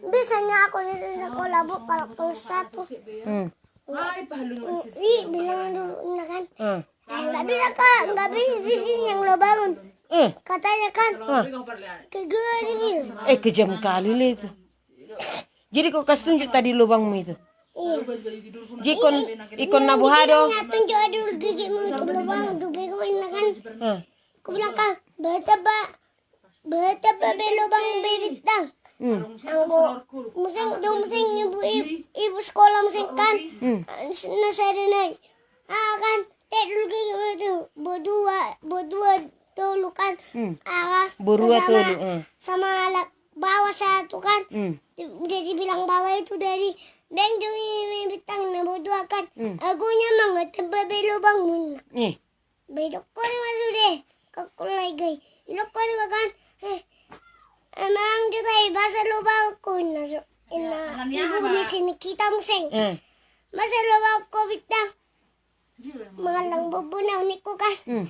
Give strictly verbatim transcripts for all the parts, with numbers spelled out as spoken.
Biasanya aku di sekolah bu kalau kelas satu. Hmm. I bilang dulu, inna kan. Hmm. Nggak bisa, Kak, nggak bisa di sini yang lo bangun. Hmm. Katanya kan. Hmm. Ke gua dibilang. Eh, kejam kali le itu. Jadi kau kasih tunjuk tadi lubangmu itu? Iya. Jadi ikon, ikon na boha do? Nah, tunjuk dulu gigimu itu lubang, tu bego, inna kan. Hmm. Aku bilang, "Kak, baca, Pak." Beta pe be lubang be bintang. Hmm. Anggo muse, dung muse ibu, ibu, ibu sekolah muse kan. Hmm. Na sada nai. Ah kan, tek dulu ke itu. Bodua, bodua tolu kan. Hmm. Ah, bodua tolu, eh. Sama alat bawa satu kan. Hmm. Jadi bilang bawa itu dari beng demi bintang na bodua kan. Hmm. Agunya mang tempat be lubang mun. Eh. Ba idokkon ma sude, kakulai gai. Idokkon ma kan, eh, emang kita i basa lubangku, inna so, inna ibu ni si Nikita muse. Eh. Basa lubangku bintang. Mangallang bobo na uniko kan. Hmm.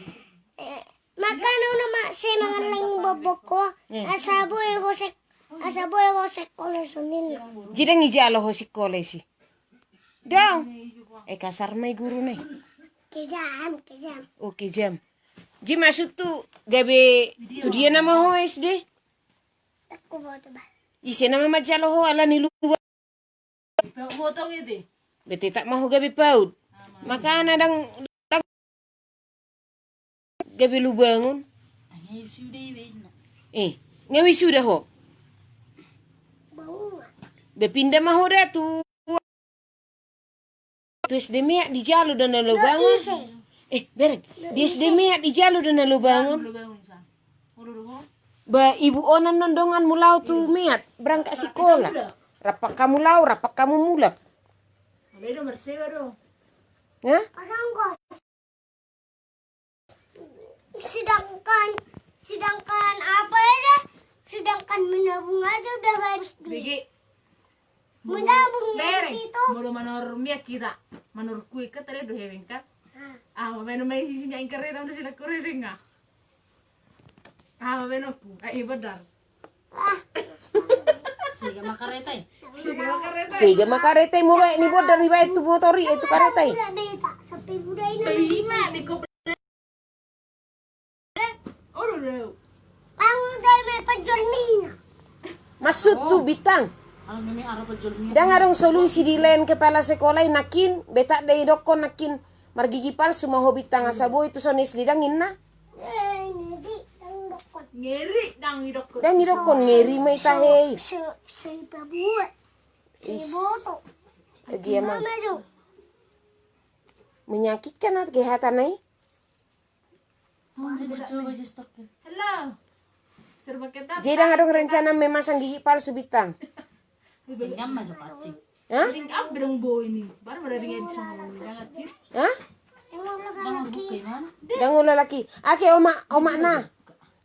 Eh, makana unang ma se mangallang boboku. Hmm. Asa boi ho sek-, asa boi ho sekolah songon i. Jadi ndang ijalo ho sekolah i? Dang. Eh, kasar ma i guru na i. Kejam, kejam. Oh, kejam. Jadi maksud tu gabe tu dia nama ho S D? Aku bawa tu bah. Ise nama manjalo ho ala ni lubang. Potong itu. Bete tak ma ho gabe paut. Makana dang, dang gabe lubangon. Eh, nga wisuda ho. Ba pinda ma ho da tu, tu S D Meat dijalo da na lubangon. Eh, bereng. Di S D Meat dijalo da na lubangon. Ba ibu onan non donganmu laho tu Meat, berangkat sikola. Rap hamu laho, rap hamu mulak. Hah? Sedangkan, sedangkan apa aja? Sedangkan menabung aja udah habis duit. Menabung dari situ. Molo manor Meat hita, manor kue ka tadi do heweng ka. Ah, main main sisi main kereta udah sila kore denga. Ah, main aku. Eh, benar. Sega ma kareta i. Sega ma kareta i. Sega ma kareta i, molo aek ni bodar dibaen tu motor i, eh, tu kareta i. Maksud tu Bintang. Ndang adong solusi di laen kepala sekolah i nangkin, beta ndang idokkon nangkin margigi palsu ma ho Bintang asa boi tu son S D dang inna. Ngeri, ndang idokkon. Ndang idokkon, ngeri ma i tahe i. Is. Agia ma. Menyakitkan ate kehatana i. Jadi ndang adong rencana memasang gigi palsu Bintang? Hah? Hah? Ndang olo laki. Ake omak, omakna.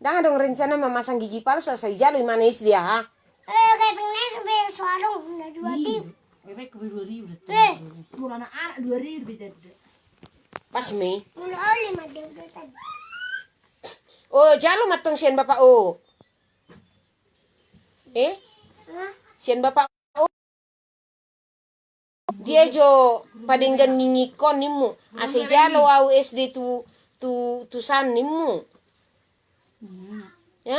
Ndang adong rencana memasang gigi palsu asa ijalo imana S D aha? Eh, kepingna sampe soalong na dua ribu. Pas me. Oh, jalo mantong sian bapak o. Eh? Sian bapak o. Dia jo padenggan ngingikon nimmu. Asa ijalo au S D tu, tu, tu san nimmu. Ya?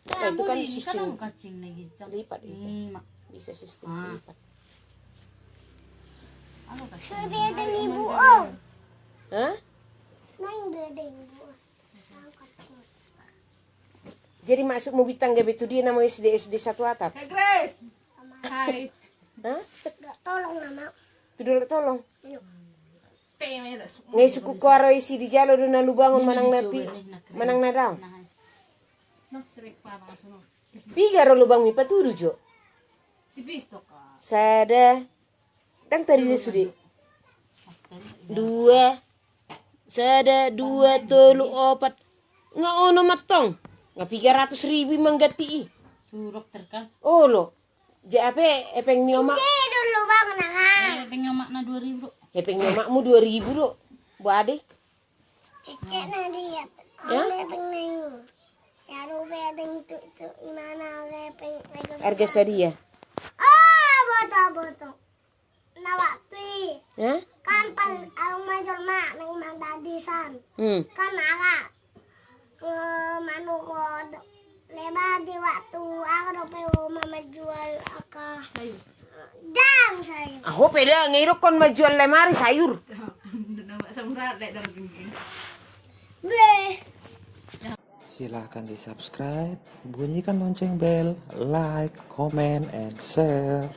Nah, itu kan sistem lipat itu. Bisa sistem lipat. Hah? Jadi maksudmu Bintang gabe tu dia nama S D, S D satu atap? Hah? Tolong nama. Tu Dolok Tolong. Nga i sungkun ko aro isi dijalo do na lubangon manang na pi, manang na daong. Piga ro lubangmi patudu jo? Sada. Ndang tarida sude. Dua. Sada, dua, tolu, opat. Nga onom mantong. Nga piga ratus ribu i mangganti i. Olo. Jadi ape hepeng ni omak? Hepeng ni omakna dua ribu do. Hepeng ni omakmu dua ribu do. Boade. Cecek na dia. Ya? Hepeng na i. Harga sadia? Ah, boto, boto. Na waktu i. Hah? Kan pas adong ma jolma naeng mandadisan. Hmm. Kan ara, eh, manukon lebar di waktu ara dope manjual angka dang sayur. Aho pe dang, idokkon manjual lemari sayur. Be. Silahkan di subscribe, bunyikan lonceng bel, like, comment, and share.